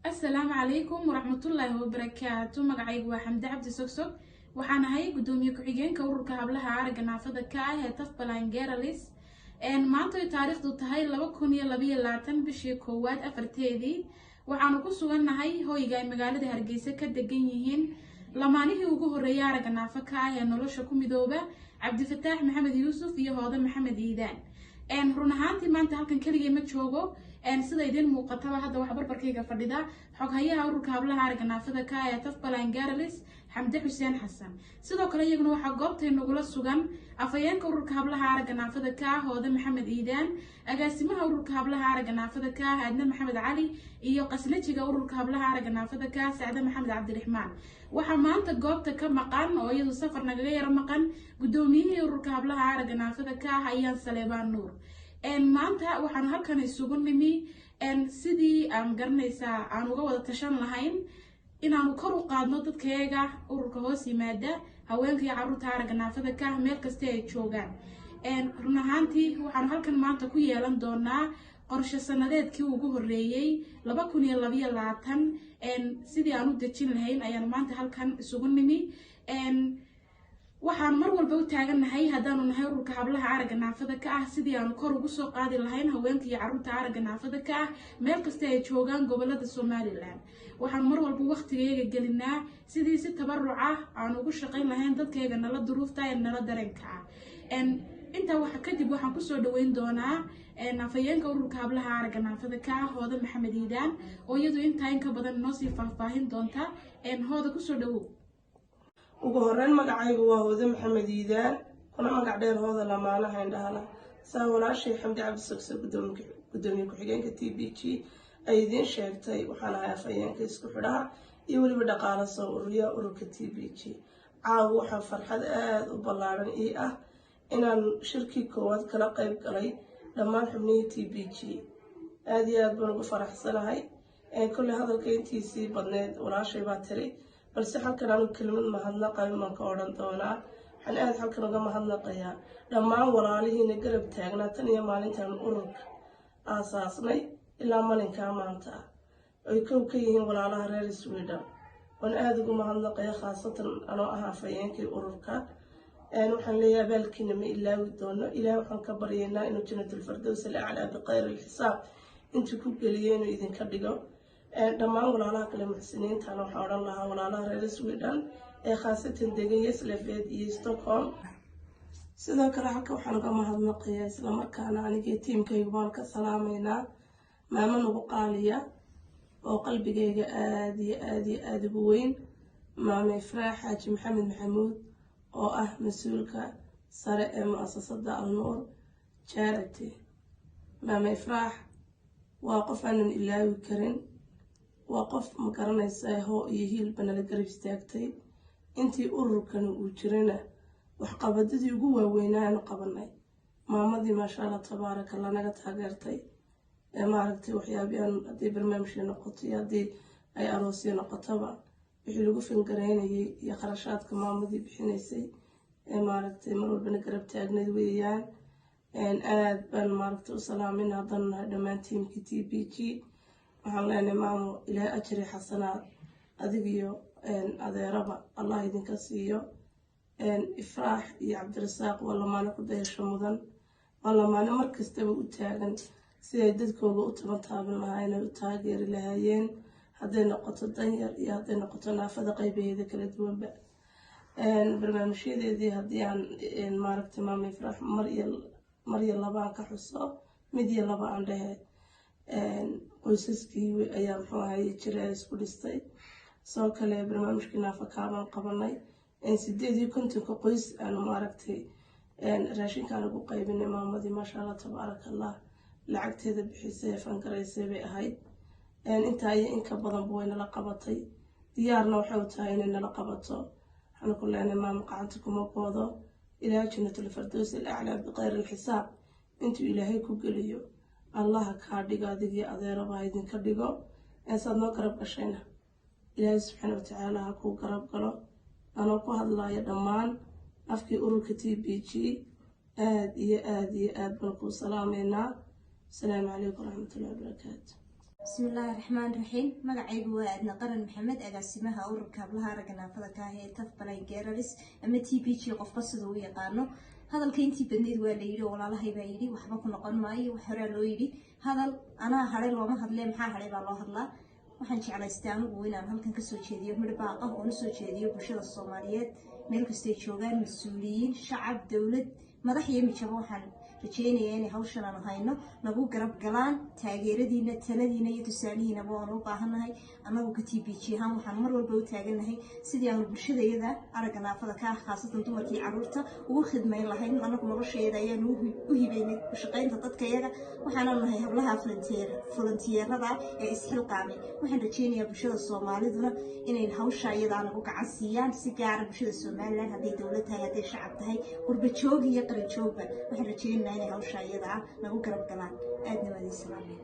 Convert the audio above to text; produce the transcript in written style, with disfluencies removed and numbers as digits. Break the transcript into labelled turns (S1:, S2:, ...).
S1: Asalaamu calaykum waraxmatullaahi wabarakaatu. Magacaygu waa Xamdi Cabdi Sogsog. Waxaan ahay gudoomiye ku-xigeenka ururka hablaha aragga naafada ka ah ee Deaf Blind Girls. Maanta ay taariikhdu tahay 2022 bishii koowaad 4-teedii, waxaanu ku sugannahay hoyga ay magaalada Hargeysa ka degan yihiin lamaanihii ugu horreeyay aragga naafa ka ah ee nolosha ku midooba, Cabdifataax Maxamed Yuusuf iyo Hoode Maxamed Iidaan. Run ahaantii, maanta halkan keligay ma joogo. Sida idiin muuqataba, hadda waxaa barbarkayga fadhida xoghayaha ururka hablaha aragga naafada ka ah ee Deaf Blind Girls, Xamde Xuseen Xasan. Sidoo kale iyaguna waxaa goobtay nagula sugan afhayeenka ururka hablaha aragga naafada ka ah, Hoode Maxamed Iidaan, agaasimaha ururka hablaha aragga naafada ka ah, Aadne Maxamed Cali, iyo qasnajiga ururka hablaha aragga naafada ka ah, Sacde Maxamed Cabdiraxmaan. Waxaa maanta goobta ka maqan oo iyadu safar nagaga yaro maqan gudoomiyihii ururka hablaha aragga naafada ka ah, Ayaan Saleebaan Nuur. Maanta waxaanu halkan isugu nimi sidii aan garanaysaa aan uga wada tashan lahayn inaanu kor u qaadno dadkayaga ururka hoos yimaada, haweenka iyo caruurta aragga naafada ka ah, meel kasta ay joogaan. Run ahaantii, waxaanu halkan maanta ku yeelan doonaa qorshe sanadeedkii ugu horeeyey 2022. Sidii aan u dejin lahayn ayaanu maanta halkan isugu nimi. Waxaan mar walba u taagannahay, haddaanu nahay ururka hablaha aragga naafada ka ah, sidii aanu kor ugu soo qaadi lahayn haweenka iyo caruurta aragga naafada ka ah meel kasta ay joogaan gobolada Somaliland. Waxaan mar walba waqtigayaga gelinaa sidii si tabaruc ah aan ugu shaqayn lahayn dadkayga nala duruufta ee nala dareenka ah. Intaa waxa kadib waxaan kusoo dhaweyn doonaa afhayeenka ururka hablaha aragga naafada ka ah, Hoode Maxamed Iidaan, oo iyadu intaa in ka badan noo sii faahfaahin doonta. Hooda, kusoo dhawow.
S2: Ugu horeyn, magacaygu waa Hoode Maxamed Iidaan, kuna magac dheer Hooda Lamaanaha Indhahala. Saa walaashay Xamdi Cabdi Sogso, gudoomiye ku-xigeenka TBG, ay idiin sheegtay, waxaan ahay afhayeenka isku xidhaha iyo weliba dhaqaala soo ururiya ururka TBG. Caawa waxaa farxad aada u ballaaran ii ah inaan shirkii koowaad kala qayb galay dhammaan xubnihii TBG. Aada iyo aad baan ugu faraxsanahay. Kolley hadalka intiisii badneed walaashay baa tiri, balse halkan anigu kelmad mahadnaqayo maan ka odhan doonaa. Waxaan aada halkan uga mahadnaqayaa dhammaan walaalihiina garab taagnaa tan iyo maalintaan ururka aasaasnay ilaa malinkaa maanta ah, ay kow ka yihiin walaalaha reer Sweden. Waan aada ugu mahadnaqaya, khaasatan anoo ah afhayeenkii ururka. Waxaan leeyahay, abaalkiina ma ilaawi doono. Ilaah waxaan ka baryaynaa inuu Janatulfardows alaclaa biqayri alxisaab intuu ku geliyo inuu idinka dhigo. Dhammaan walaalaha kale muxsiniintana waxaan odhan lahaa, walaalaha reer Sweden ee khaasatan degan Gislaved iyo Stockholm. Sidoo kale halka waxaan uga mahadnaqayaa, islamarkaana anigii tiimkaygu baan ka salaameynaa, maamo nagu qaaliya oo qalbigayga aada iyo aada iyo aada ugu weyn, Maame Ifraax Xaaji Maxamed Maxamuud, oo ah mas-uulka sare ee mu-asasada Alnuur Charity. Maame Ifraax waa qof aanan ilaawi karin. Waa qof, ma garanaysa, hoo iyo hiilba nala garab istaagtay intii ururkani uu jirana. Waxqabadadii ugu waaweynaa aanu qabanay, maamadii, maasha Allah tabaaraka Allah, naga taageertay ee maaragtay waxyaabii aan haddii barnaamijka noqoto iyo haddii ay aroosyo noqotoba, wixii lagu fangareynayay iyo kharashaadka maamadii bixinaysay ee maaragtay mar walbana garab taagnayd weeyaan. Aad baan maaragtay u salaamin haddaan nahay dhammaan tiimkii TBG. Waxaan leenahay, maamo, Ilaah ajri xasanaad adigiyo adeeraba Allah idinka siiyo. Ifraax iyo Cabdirasaaq waa lamaane ku dayasho mudan, waa lamaane mar kastaba u taagan siday dadkooga u taban taaban lahaayeen ay u taageeri lahaayeen, hadday noqoto danyar iyo hadday noqoto naafada qaybaheeda kala duwanba. Barnaamijyadeedii haddii aan maaragtay maama Ifraax mar iyo laba aan ka xuso, mid iyo laba aan dhehe, qoysaskii ayaa, muxuu ahaye, jira isku dhistay. Sidoo kale barnaamijkii naafakaabaan qabanay, 58-ka qoys aanu maaragtay raashinkaan ugu qaybinay. Maamadii, maasha Allah tabaaraka Allah, lacagteeda bixisay ee fangaraysay bay ahayd. Intaa iyo inka badanba way nala qabatay, diyaarna waxay u tahay inay nala qabato. Waxaanu ku leenahay, maamo, gacanta kuma goodo. Ilaah Jannatul Fardows alaclaa biqayri alxisaab intuu Ilaahay ku geliyo Allaha kaa dhigo, adigii adeeraba ha idinka dhigo. Saad noo garab gashayna Ilaahay subxaana watacaala ha kuu garab galo. Anoo ku hadlayo dhammaan afkii ururka TBG, aad iyo aad iyo aad baan kuu salaameynaa. Asalaamu calaykum waraxmatullahi wabarakaatu.
S3: Bismillaahi raxmaan raxiim. Magacaygu waa Aadna Qaran Maxamed, agaasimaha ururka hablaha aragga naafada ka ah ee Tough Blind Girls ama TBG, qofba siduu u yaqaano. Hadalka intii badnayd waa la yidhi oo walaalahay baa yidhi, waxba ku noqon maayo. Wax horaa loo yidhi, hadal anaa hadhay looma hadle, maxaa hadhay baa loo hadlaa. Waxaan jeclaystay anigu inaan halkan kasoo jeediyo midh baaq ah oon usoo jeediyo bulshada Soomaaliyeed meel kastay joogaan, mas-uuliyiin, shacab, dowlad, madax iyo mijabo. Waxaan rajeynayaa inay hawshan aanu hayno nagu garab galaan. Taageeradiina, taladiina iyo tusaalihiinaba waanu u baahannahay. Annagu ka TBG ahaan waxaan mar walba u taagannahay sidii aanu bulshadayada aragga naafada ka ah, khaasatan dumarkii, carruurta, ugu khidmayn lahayn. Annagu noloshayada ayaanu u hibeynay ushaqaynta dadkayaga. Waxaana nahay hablaha volunteerada ee isxilqaamay. Waxaan rajeynayaa bulshada Soomaaliduna inay hawsha iyadaa nagu gacan siiyaan, si gaara bulshada Somaliland, hadday dowlad tahay, hadday shacab tahay, qurba joog iyo qaran joogba. Waxaan rajeynaynaa inay hawsha iyada ah nagu garab galaan. Aadna waad ii salaameen.